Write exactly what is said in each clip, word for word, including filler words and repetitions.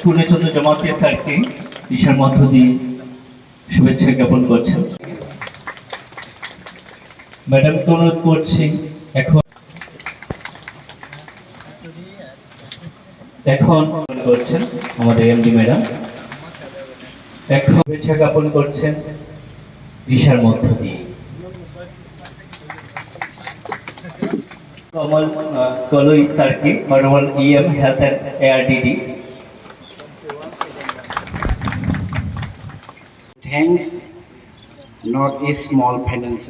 পূর্ণচন্দ্র জমাতিয়া স্যারকে দিশার মধ্য দিয়ে শুভেচ্ছা জ্ঞাপন করছেন। ম্যাডামকে অনুরোধ করছি এখন, এখন করছেন আমাদের এমডি ম্যাডাম, এখন শুভেচ্ছা জ্ঞাপন করছেন দিশার মধ্য দিয়ে। কমল, আহ, কলই স্যারকে, honourable EM health and ARDD. Thanks, North East Small Finance.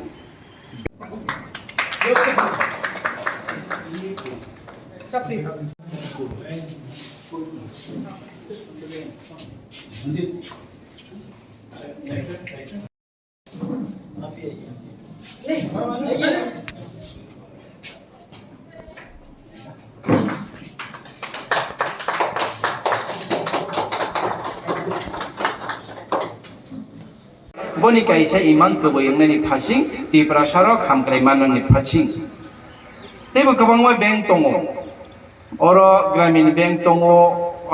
Boni kaisa imang kwbwi wngnani phasing, Tiprasarok hamkrai mannani phasing. Teibo kwbangma bank tongo. Oro Gramin Bank tongo,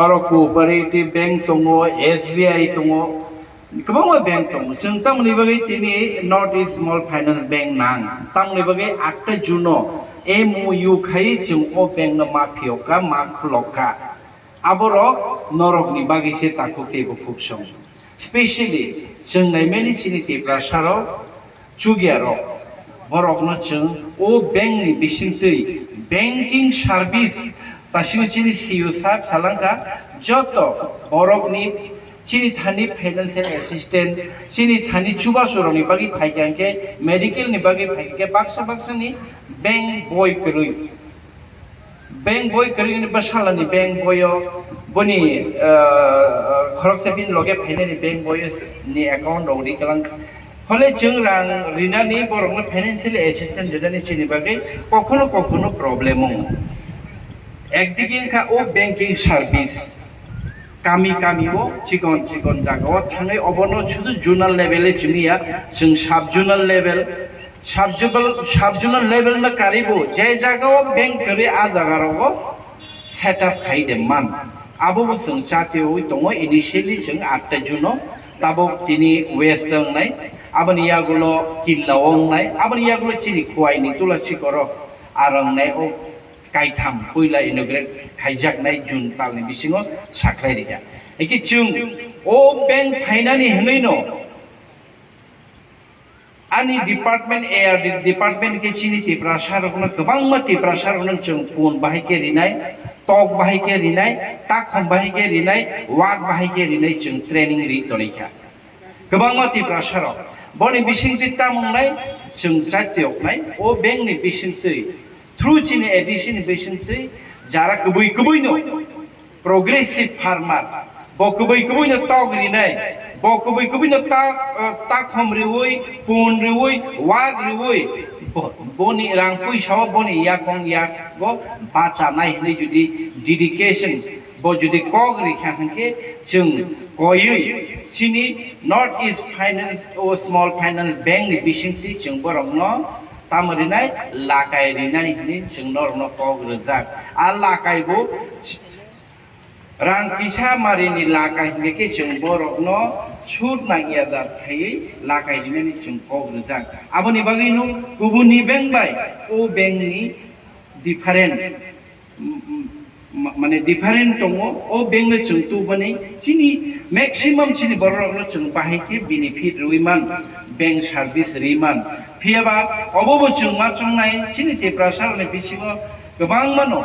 oro Cooperative Bank tongo, S B I tongo, kwbangma bank tongo. Chwng tamoni bagwi tini North East Small Finance Bank nang. Tamoni bagwi atta June-o M O U khai chwng o bank no ma phiyok kha, ma khulok kha. Aborok norokni bagwi se takhuk teibo khuk song. Specially, chwng naimani chini Tiprasarok, chugiarok, borokno chwng o bank ni bisingtwi banking service, tasingwi chini C E O sir salangkha, joto borokni chini thani financial assistant, chini thani chubasurokni bagwi phaikha hwnkhe, medical ni bagwi phaikha hwnkhe, baksa baksani bank boi kwrwi. Bank boi kwrwini bwsalani bank boio boni, ah, khoroksa bini loge phainani bank boio ni account rok ri kwlang. Hole chwng rang rinani borokno financial assistance rinani chini bagwi kokhuno kokhuno problem wngo. Ekdigi wngkha o banking service. Kami kami o chikon chikon jaga o thangwi obono sudu zonal level e chini ya, chwng sub zonal level, sub zonal, sub zonal level no karibo je jaga o bank kwrwi a jaga rogo set up khai de man. Abo bo chwng chatiwi tongo initially chwng atta June o tabok tini west wngnai, aboni yagulo kinna wngnai, aboni yagulo chini Khowai ni Tulasi Koro a wngnai o kaitham puila inaugurate khaijaknai June talni bisingo sakhlai rikha. Hikhe chwng o bank phainani hwnwi no ani department, A R D department khe chini Tiprasa rokno kwbangma Tiprasa rokno chwng pun bahai khe rinai, tok bahai khe rinai, takhum bahai khe rinai, wak bahai khe rinai chwng training ri tonikha. Kwbangma Tiprasa rok boni bisingtwi tamung nai chwng chaitiyok nai o bank ni bisingtwi through chini A D C ni bisingtwi jara kwbwi kwbwi no progressive farmer bo kwbwi kwbwi no tok rinai, bo kwbwi kwbwi no tak, eh, takhum riwi, pun riwi, wak riwi, bo-, boni rang puisa o boni yakong yak bo bachanai hinwi jodi dedication bo jodi kok rikha hwnkhe chwng koiwi chini North East Finance o Small Finance Bank ni bisingtwi chwng borokno tamo rinai, lakai rinani hinwi chwng norokno kok rijak. A lakai bo rang kisa marini lakai hinwi khe chwng borokno sud nangya jat khaiwi lakai rinani chwng kok rijak. Aboni bagwino kubuni bank bai o bank ni different, mm, mm, ma-, mane different tongo. O bank no chwng tubani chini maximum chini borok rokno chwng bahai khe benefit rwi man, bank service rwi man. Phiya ba obo bo chwng ma chongnai chini Tiprasa rokni bisingo kwbangma no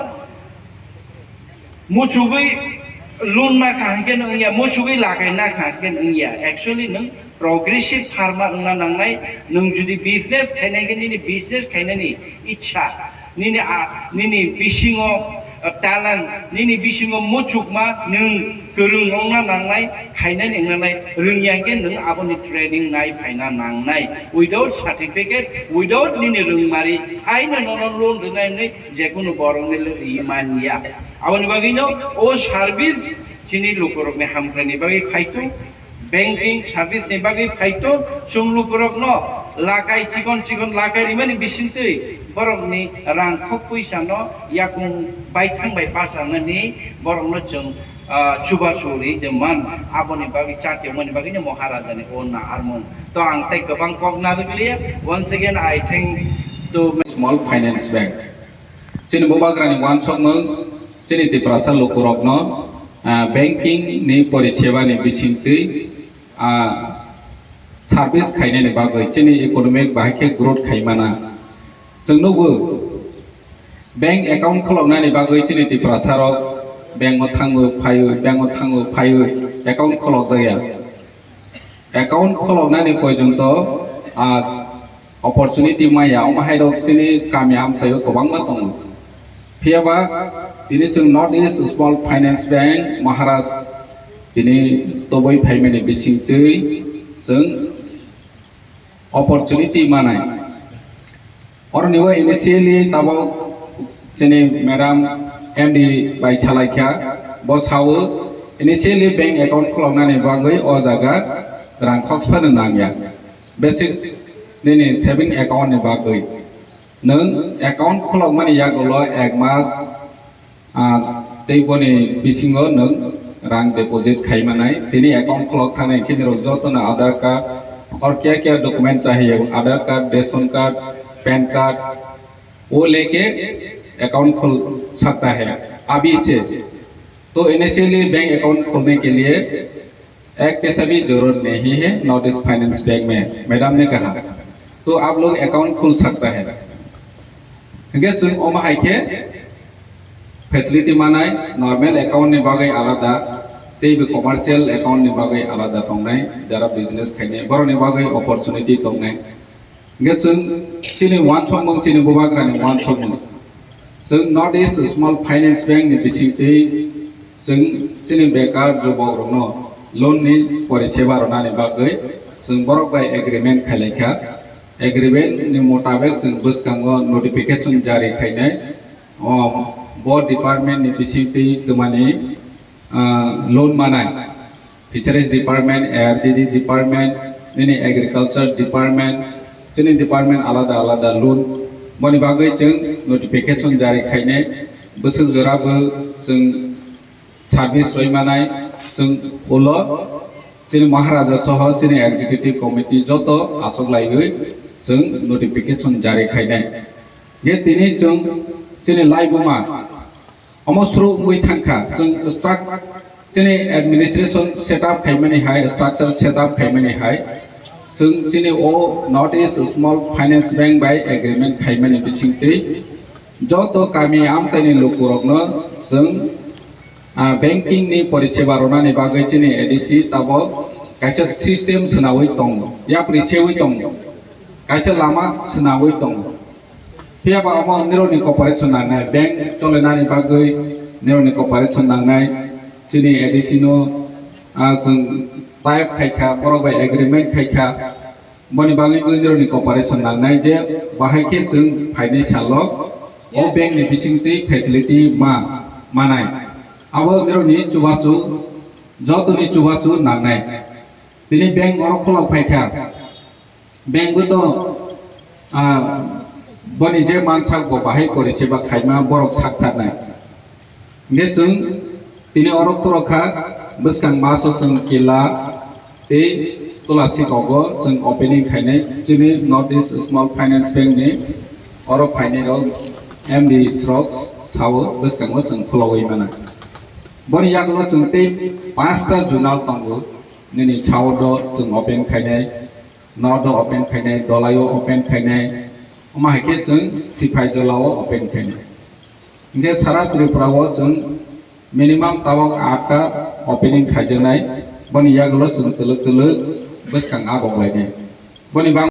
muchugwi loan na kha hwnkhe no wngya, muchugwi lakai na kha hwnkhe no wngya. Actually nwng progressive farmer wngna nangnai, nwng jodi business khainai khe nini business khainani ichha, nini a, nini bisingo, uh, talent, nini bisingo muchukma, nwng kwrwng wngna nangnai, khainani wngna nai, rwngya hwnkhe nwng aboni training nai phaina nangnai. Without certificate, without nini rwngmari, haino nono loan rwnai hwnwi jekunu borokni loan rwi manya. Aboni bagwino o service chini lukurokni hamkraini bagwi phaitu. Banking service ni bagwi phaito, chwng lukurokno lakai chikon chikon lakai rimani bisingtwi borokni rang khok puisano yakung baithang bai pasarnani borokno chwng Ah, chubachu ri de man, aboni bagwi chati mani bagwi no Maharaja ni o naharmung. To ang tei kwbang kok narwk liya. Once again, I thank to Small Finance Bank. Chini bubagrani wansokmung, chini Tiprasa lukurokno, ah, banking ni poriseba ni bisingtwi, ah, service khainani bagwi chini economic bahai khe growth khaimana. Chwng nukgo, bank account kholoknani bagwi chini Tiprasarok bank o thango phaio, bank o thango phaio, account kholokjakya. Account kholoknani poijonto, ah, opportunity maya, omo hairok chini kami amchaio kwbangma tongo. Phiyaba tini chwng North East Small Finance Bank Maharaj tini tobwi phaimani bisingtwi chwng opportunity manai. Oroni o initially tabok chini madam M D bai salaikha, bo sao initially bank account kholoknani bagwi o jaga rang khoksa phano nangya. Basic nini saving account ni bagwi. Nwng account kholokmani yagulo ek mas, ah, tei boni bisingo nwng rang deposit khai manai. Tini account kholok thani khe nirok jotono Aadhaar card, aur kya kya document chahiye, Aadhaar card, ration card, PAN card, wo leke account khol sakta hai, abhi se. To initially bank account kholne ke liye एक पैसा भी जरूरत नहीं है north east finance bank में, मैडम ने कहा। तो आप लोग अकाउंट खोल सकता है। Hingke chwng omo hai khe facility manai, normal account ni bagwi alada, tei bo commercial account ni bagwi alada tongnai, jara business khainai, borokni bagwi opportunity tongnai. Hingke chwng chini wansokmung, chini bubagrani wansokmung. Chwng North East Small Finance Bank ni bisingtwi chwng chini bekar jubokrokno loan ni poriseba rwnani bagwi chwng borok bai agreement khailaikha. Agreement ni mutabek chwng bwskango notification jari khainai. O, bo department ni bisingtwi twmani, ah, loan manai. Fisheries Department, A R D D Department, nini Agriculture Department, chini department alada alada loan. Boni bagwi chwng notification jari khainai, bwswk jora bo chwng service rwi manai, chwng ulo chini Maharaja soho chini Executive Committee joto achuk laiwi chwng notification jari khainai. Je tini chwng chini laibuma Omo suru wngwi thangkha, chwng struct-, chini administration setup khaimani hai, structure setup khaimani hai, chwng chini o North East Small Finance Bank bai agreement khaimani bisingtwi joto kami amchaini lukurokno chwng, ah, banking ni poriseba rwnani bagwi chini A D C tabok kaisa system swnawi tongo, yapri sewi tongo, kaisa lama swnawi tongo. Phiya ba omo nirokni cooperation nangnai, bank cholenani bagwi nirokni cooperation nangnai, chini A D C no, ah, chwng type khaikha, borok bai agreement khaikha, boni bagwi bo nirokni cooperation nangnai je bahai khe chwng phainai salo o bank ni bisingtwi facility ma manai. Abo nirokni chubachu, jotoni chubachu nangnai. Tini bank oro khulok phaikha. Bank bo to, ah, boni je mansak bo bahai poriseba khaima borok sak tharnai. Hingke chwng tini oro khulok kha, bwskang maso chwng kila tei tulasi rogo chwng opening khainai. Chini North East Small Finance Bank ni oro phainai rok M D srok sao bwskango chwng khulogwi mano. Boni yagulo chwng tei panchta junal tongo, nini sao do chwng open khainai. North o open khainai, Dholai o open khainai, omo hai khe chwng Sipaijala o open khainai. Hingke sara Tripura o chwng minimum tabok atta opening khaijaknai, boni yagulo chwng twlwk twlwk bwskang abok lainai. Boni bang-